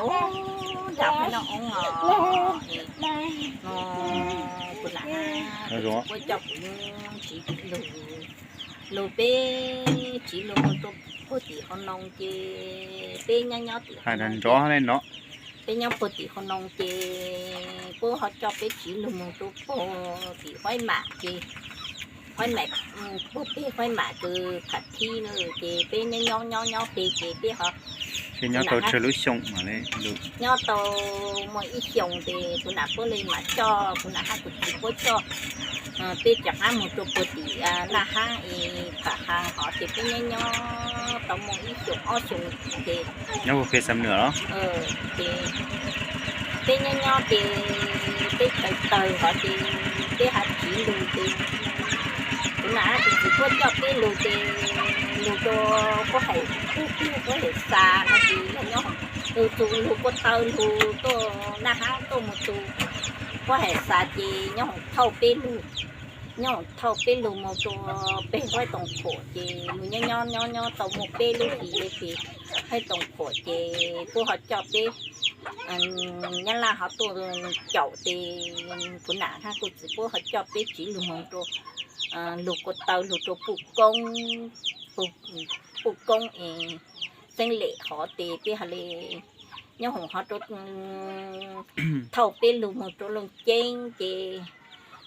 Ub, nram qhov no ub os, no kuv lam, kuv txiv puab coj kuv tsiv lug, lug peb tsiv lug moog rua puag tim hauv noo ces peb nyob nyob tim hauv noo, peb nyob puag tim hauv noo ces puab ho coj peb tsiv lug moog rua puag tim Huaib Mam ces Huaib Mam, puag peg Huaib Mam kws pham thib na ces peb nyob nyob nyob nyob peg ces peb ho, peb nyob tau tsawg lub xyoo mam li, nyob tau muaj ib xyoos ces kuv nam puab li mam coj, kuv nam hab kuv txiv puab coj peb rov qaab moog rua puag tim Naj Haab es pham Haab hov ces peb nyob nyob tau muaj ib xyoos ob xyoos ces nyob puag peg Xam Nuam los ces peb nyob nyob ces peb tawg tawg hov ces peb hab tsiv lug ces kuv nam hab kuv txiv puab coj peb lug ces lug rua puab hais, puab hais xa no ces yog nyob lug txug lug kua taw lug tuaj Naj Haab tuaj moog txug puab hais xa ces nyob hoom thauj peb lug, nyob hoom thauj peb lug moog rua peg Huaib Toom Khuam ces lug nyob nyob nyob nyob tau muaj peb lub hlis le ces Huaib Toom Khuam ces puab ho coj peb Nyab Laj hov tuaj caum ces kuv nam hab kuv txiv puab ho coj peb tsiv lug moog rua lug kua taw lug rua Puj Koob, Puj Koob es Xeeb Lem hov ces peb hab le nyob hoom hov rua thauj peb lug moog rua Looj Ceeb ces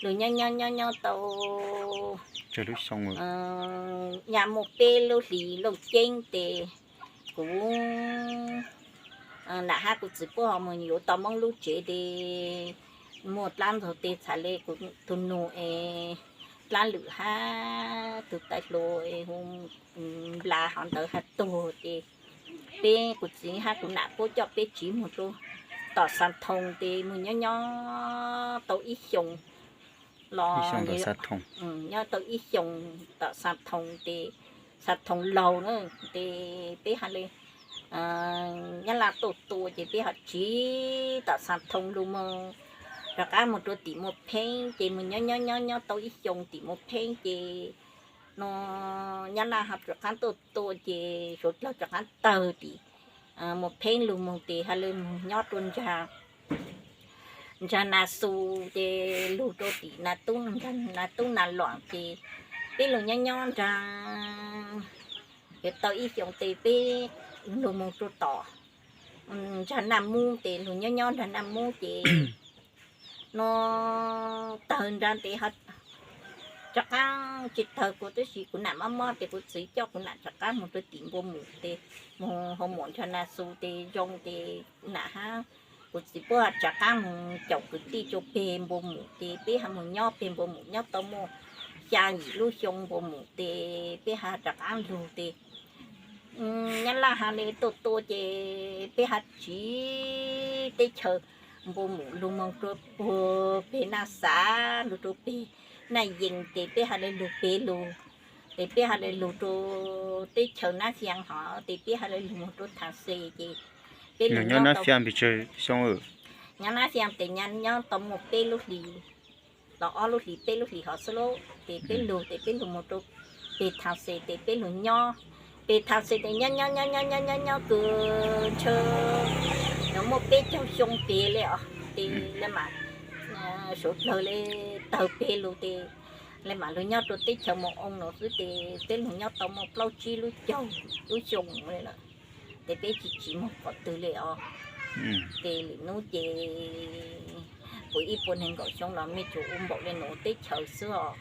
lug nyob nyob nyob nyob tau nyaj muaj peb lub hlis Looj Ceeb ces kuv nam hab kuv txiv puab ho moog yuav tau Moob lub tsev ces muaj dlaab ntxug tes txhais le kuv tug nug es dlaab lwm hab tug tij hluas es hu Nplas hov ntawd hab tuag ces peb kuv txiv hab kuv nam puab coj peb tsiv moog rua tom Xav Thoo ces moog nyob nyob tau ib xyoos los, nyob tau ib xyoos tom Xav Thoo ces Xav Thoo laug na ces peb hab le Nyab Laj tuaj tua ces peb ho tsiv tom Xav Thoo lug moog rov qaab moog rua tim Muaj Pheeb ces moog nyob nyob nyob nyob tau ib xyoos tim Muaj Pheeb ces no Nyab Laj ho rov qaab tuaj tua ces suav dlawg rov qaab tawg tim Muaj Pheeb lug moog ces hab le moog nyob rua nraag Nraag Nas Xus ces lug rua tim Nas Tub, Nas Tub Nas Luam ces peb lug nyob nyob nraag yuav tau ib xyoos tes peb lug moog rua tom nraag Naj Mub ces lug nyob nyob nraag Naj Mub ces no tawg nraag tes ho rov qaab tsi tawg kuv tab sis kuv nam mob mob tes kuv txiv coj kuv nam rov qaab moog rua tim Npua Mus tes moog hauv mum nraag Nas Xus tes zoo tes nam hab kuv txiv puab ho rov qaab moog caum kwv tij rua peg Npua Mus tes peb ho moog nyob peg Npua Mus nyob tau muaj xyaa yim lub xyoo Npua Mus tes peb ho rov qaab lug tes Nyab Laj hab le tuaj tua ces peb ho tsiv teb chaws Npua Mus lug moog rua puag peg Naj Xav lug rua peg Naj Yees ces peb ho le lug peg lug tes peb ho le lug rua teb chaws Nab Xia hov tes peb ho le lug moog rua Thaam Xes ces peb lug nyob Nab Xia tes nyob tau muaj peb lub hlis los ob lub hlis peb lub hlis hov xwb lauj tes peb lug tes peb lug moog rua peg Thaam Xes tes peb lug nyob peg Thaam Xes tes nyob nyob nyob nyob nyob nyob kws ntshe yuav muaj peb caug xyoo peg le os tes le mam suav dlawg le tawg peg lug tes le mam lug nyob rua teb chaws Moo Oo no xwb tes peb lug nyob tau muaj plaub tsib lub caug lub xyoo le lawm tes peb tsi tsiv moog qhov twg le os. Ces lwm nub ces puv ib puas neeg nkaum xyoo los mej tsuas ua npaum le nuav teb chaws xwb os.